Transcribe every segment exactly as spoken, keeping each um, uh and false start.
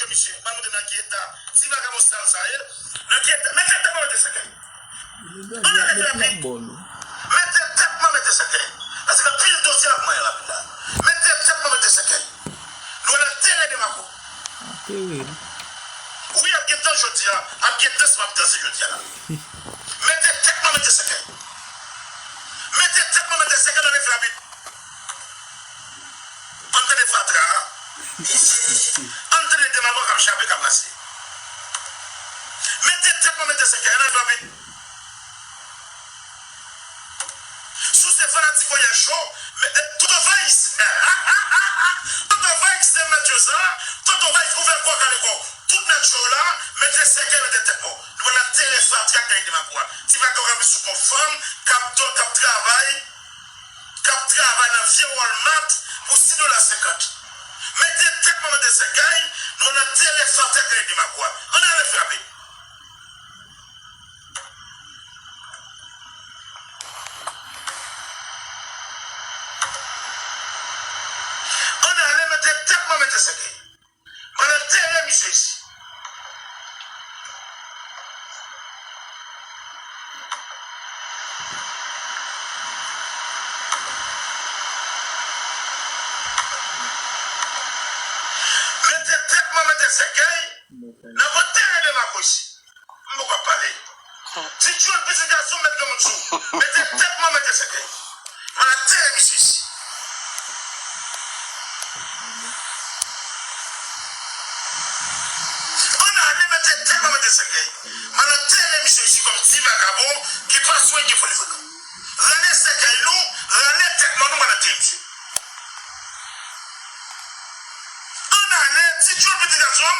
Ke misye, pa montre nan ki eta ti vagabon sal sa ye. Nan ki eta, mete tèt mwen mete sèkèy. Ann ale trafik. Mete tèt mwen mete sèkèy. Paske anpil dosye ap manyen lapli la. Mete tèt mwen mete sèkèy. Nou al antere Demako. Antere l. Wi, ap gen tan jodi a, ap gen tan si m ap danse jodi a la. Mete tèt mwen mete sèkèy. Mete tèt mwen mete sèkèy nan lefè rapid. Ann tande fatra a. Ann tande demagòg k ap chape, k ap rase. Mete tèt mwen mete sèkèy, ann al vin rapid. Si w se fanatik Onyè Show, men, eh, Tonton Vice. Tonton Vice, se mèt yo sa. Tonton Vice, ouvè kò w, kale kò w. Tout nèg cho la, mete sèkèy, mete tèt mwen. Nou pral antere fatra k gen Demako a. Ti vagabon sou kont fanm, k ap dò, k ap travay. K ap travay nan vye Walmart pou sis dola senkant. Mete tèt mwen mete sèkèy, nou nan telefòn tèt Demako a. Ann ale frape. Ann ale mete tèt mwen mete sèkèy. Mwen antere misye isi. Mete tèt mwen mete sèkèy. N ap antere Demako isi. M poko ap pale. Ti John, pitit gason, mete granmoun sou. Mete tèt mwen mete sèkèy. Mwen antere misye isi. Ann ale mete tèt mwen mete sèkèy. Mwen antere misye isi kòm ti vagabon ki pa swen gen foli frekan. Rale sèkèy nou, rale tèt mwen nou, mwen antere misye. Ann ale, Ti John, pitit gason,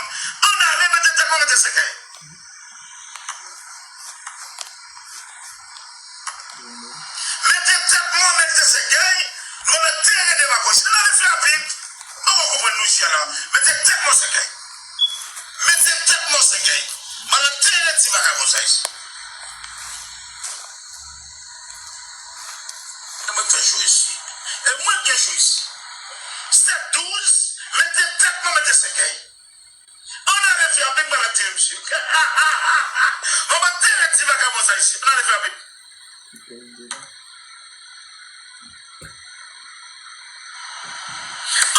ann ale mete tèt mwen mete sèkèy. Mete tèt mwen mete sèkèy, nou antere Demako isi. Ann ale frape. Mwen konprann nou isi a la. Mete tèt mwen sèkèy. Mete tèt mwen sèkèy. Mwen antere ti vagabon sa isi. E mwen k fè cho isi. E mwen k gen cho isi. Sèt douz, mete tèt mwen mete sèkèy. Ann ale frape, mwen antere misye. Mwen antere ti vagabon sa isi. Ann ale frape.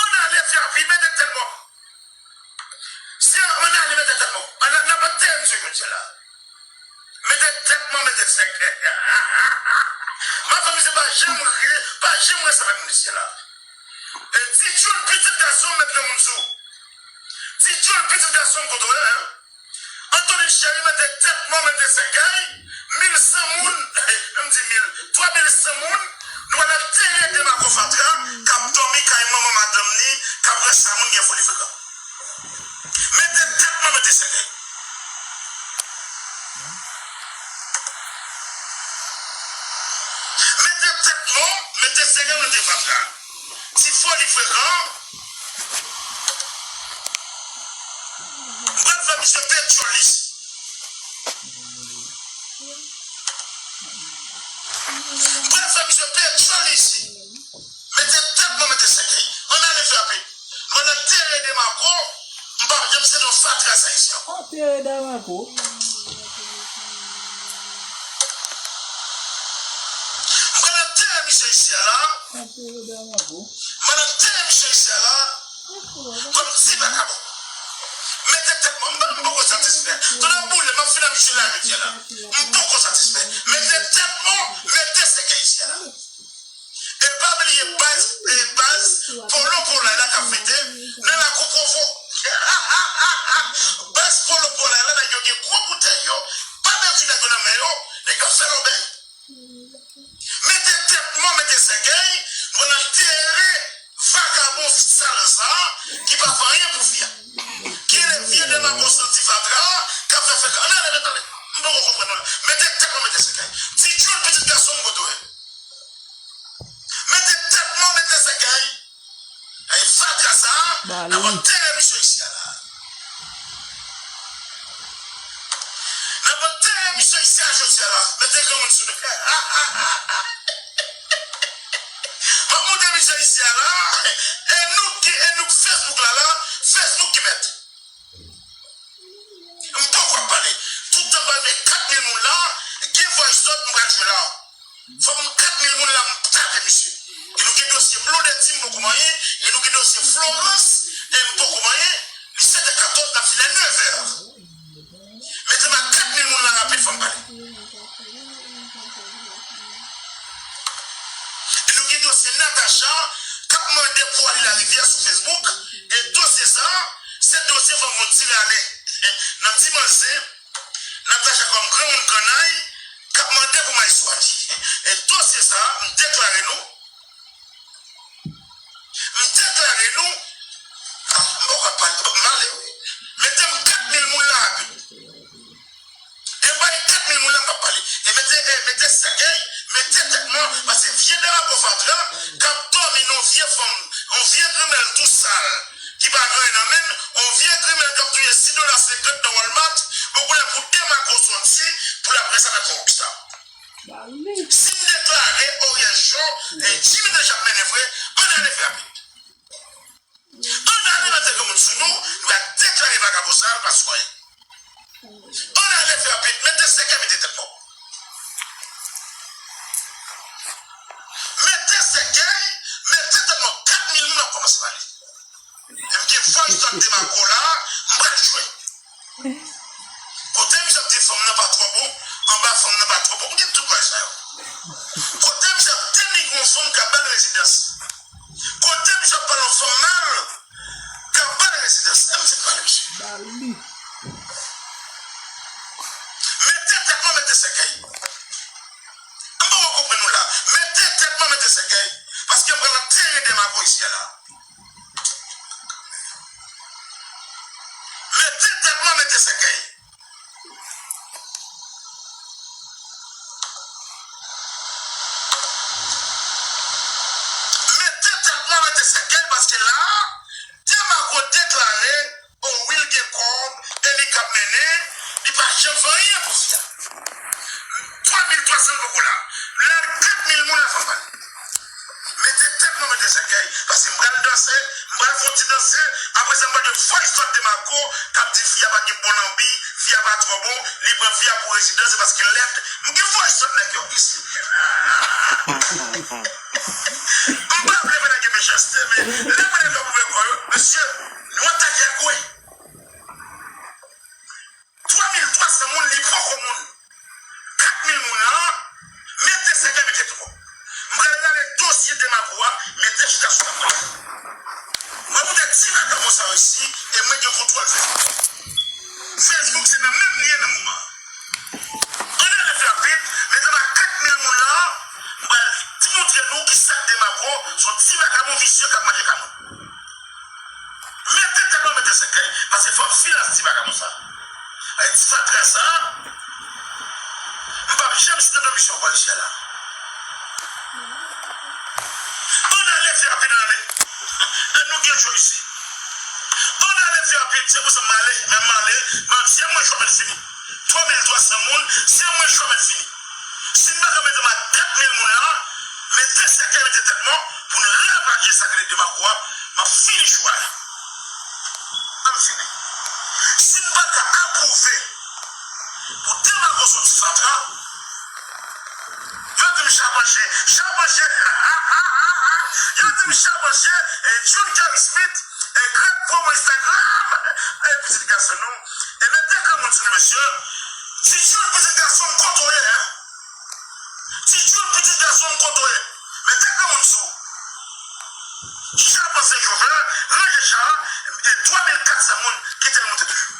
Ann ale frape, mete tèt mwen. Si ann ale mete tèt mwen. Ann, n ap antere misye jodi a la. Mete tèt mwen, mete sèkèy. M ap fè misye pa janm ri, pa janm resevwa moun isi la. E Ti John, pitit gason, mete granmoun sou. Ti John, pitit gason, m kote w ye, en? Antonin Cheri, mete tèt mwen, mete sèkèy. Mil san moun, m di mil, twa mil san moun, nou al antere Demako fatra, k ap dòmi kay manman madanm ni, k ap ranse a moun gen foli frekan. Mete tèt mwen, mete sèkèy. Mete tèt mwen, mete sèkèy, mete fatra. Ti foli frekan. M pral fè misye peye tchòl isi. M pral fè misye peye tchòl isi. Mete tèt mwen, mete sèkèy. Ann ale frape. Mwen antere Demako, m p ap janm sede yon fatra sa isi ankò. Antere Demako. M pral antere misye isi a la. Antere Demako. M pral antere misye isi a la. Kòm ti vagabon. Mete tèt mwen, m poko satisfè. Tonnè boule, m ap fini ak misye la jodi a la. M poko satisfè. Mete tèt mwen, mete sèkèy isi a la. E pa bliye baz, e baz Polo Polay la k ap fete nan lakou Kovo. Baz Polo Polay la, nèg yo gen gwo boutèy yo, pa pèdi nèg yo nan men yo, nèg yo ap fè lòbèy. Mete tèt mwen, mete sèkèy, nou pral antere vagabon sal sa a ki pa fè anyen pou fi a. Ki rele vye Demako santi fatra a, k ap fè fèk. Ann ale, ann ale. M poko konprann nou la. Mete tèt mwen, mete sèkèy. Ti John, pitit gason m, kote w ye? Mete tèt mwen, mete sèkèy. Ay, fatra sa a, n ap antere misye isi a la. N ap antere misye isi a jodi a la. Mete granmoun sou nou. M ap montre misye isi a la. E nou ki, e nou k Facebook la la, Facebook ki mèt. Florence, e m poko manyen, li sèt è katòz, n ap fini a nèf è. Mete m a kat mil moun la rapid, fò m pale. E nou gen dosye Natacha k ap mande pou ale Larivyè sou Facebook. E dosye sa a, se dosye fò m di l ale. Nan ti manzè, Natacha kòm granmoun kannay, k ap mande pou m al swazi. E dosye sa a, m deklare nou, m deklare nou, ah, m poko pale, m ale wi. Mete m kat mil moun la rapid. E m pale kat mil moun la m p ap pale. E mete, e mete sèkèy, mete tèt mwen, paske vye demago fatra k ap dòmi nan yon vye fanm, yon vye grimèl tou sal, ki pa gen anyen nan men l, yon vye grimèl k ap touye sis dola senkant nan Walmart, bon kounye a pou demago sòti, pou l ap rete nan kòripsyon. Si m deklare Oriel Jean, e, Jimmy Deschamps mennen vre, ann ale fè rapid. Ann ale mete granmoun sou nou, nou va deklare vagabon sa a, l pa swayen. Ann ale fè rapid, mete sèkèy, mete tèt mò. Mete sèkèy, mete tèt mò, kat mil moun ap kòmanse pale. E m gen voice note demago la, m pral jwe. Kote misye ap di fanm nan pa twò bon, anba fanm nan pa twò bon. M gen tout bagay sa yo. Kote misye ap denigre yon fanm k ap ba l rezidans. Kote misye ap pale yon fanm mal, k ap ba l rezidans. E m fin pale, mesye. Mete tèt mwen, mete sèkèy. M poko konprann nou la. Mete tèt mwen, mete sèkèy. Paske m pral antere demago isi a la. Mete tèt mwen, mete sèkèy. Mete tèt mwen, mete sèkèy, paske la a, demago deklare, o wi l gen kòb, e li k ap mennen, li pa janm fè anyen pou fi a. Twa mil twa san poko la. La, kat mil moun la fè mal. Mete tèt mwen, mete sèkèy, paske m pral danse, m pral fè yon ti danse, apre sa m pral gen voice note demago k ap di fi a pa gen bon lanbi, fi a pa twò bon, li pran fi a pou rezidans, se paske l lèd. M gen voice note nèg yo isi. M pa vle fè nèg yo mechanste, men lè m wè nèg yo ouvè kò yo, mesye, nou atake a gwe. Twa mil twa san moun, li poko moun. Kat mil moun lan, mete sèkèy, mete tèt mò. M pral rale dosye demago a, mete chita sou tab la. Mwen moute ti vagabon sa yo isi, e mwen gen kontwòl Facebook. Facebook se nan men m li ye nan moman an. Ann ale fè rapid, mete m a kat mil moun lan, m pral di montre nou kisa k demago, se yon ti vagabon visye k ap manje kanon. Mete tèt mwen, mete sèkèy, paske fò m fini ak ti vagabon sa. Ay, ti fatra sa, m p ap janm site non misye ankò isyè la. Ann ale fè rapid, ann ale. Ann nou gen cho isi. Ann ale fè rapid, se pou sa m ale, men m ale, men se mwen chwa mèt fini. Twa mil twa san moun, se mwen chwa mèt fini. Si n pa ka mete m a kat mil moun la, mete sèkèy, mete tèt mò, pou n ravaje sa k rele demago a, m ap fini jou a la. Ann fini. Si n pa ka apwouve pou demago soti fatra, yo di m chapanche, chapanche, yo di m chapanche, e John Kerry Smith, e Greg Pomo Instagram, e pitit gason nou, e mete granmoun sou li, mesye. Ti Jul, pitit gason m, kote w ye, en? Ti Jul, pitit gason m, kote w ye? Mete granmoun sou. Chapanse chofè, ranje cha a, e twa mil kat san moun kite l moute toujou.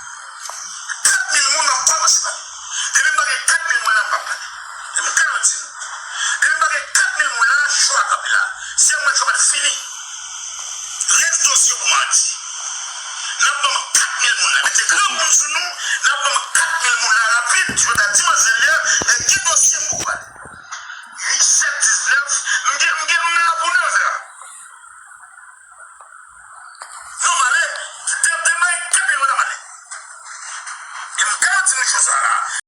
Kat mil moun ap kòmanse pale. Depi m pa gen kat mil moun la, m p ap pale. E m garanti nou. Depi m pa gen kat mil moun la, cho a kanpe la. Se mwen cho a fini. Rès dosye pou madi. N ap ban m kat mil moun la. Mete granmoun sou nou. N ap ban m kat mil moun la rapid. Jodi a dimanch dènye, e ki dosye m pou pale? Uit, sèt, diznèf. M gen, m gen, m la pou nèf è. Non, m ale. De, demen, kat mil moun la, m ale. E m garanti nou cho sa la.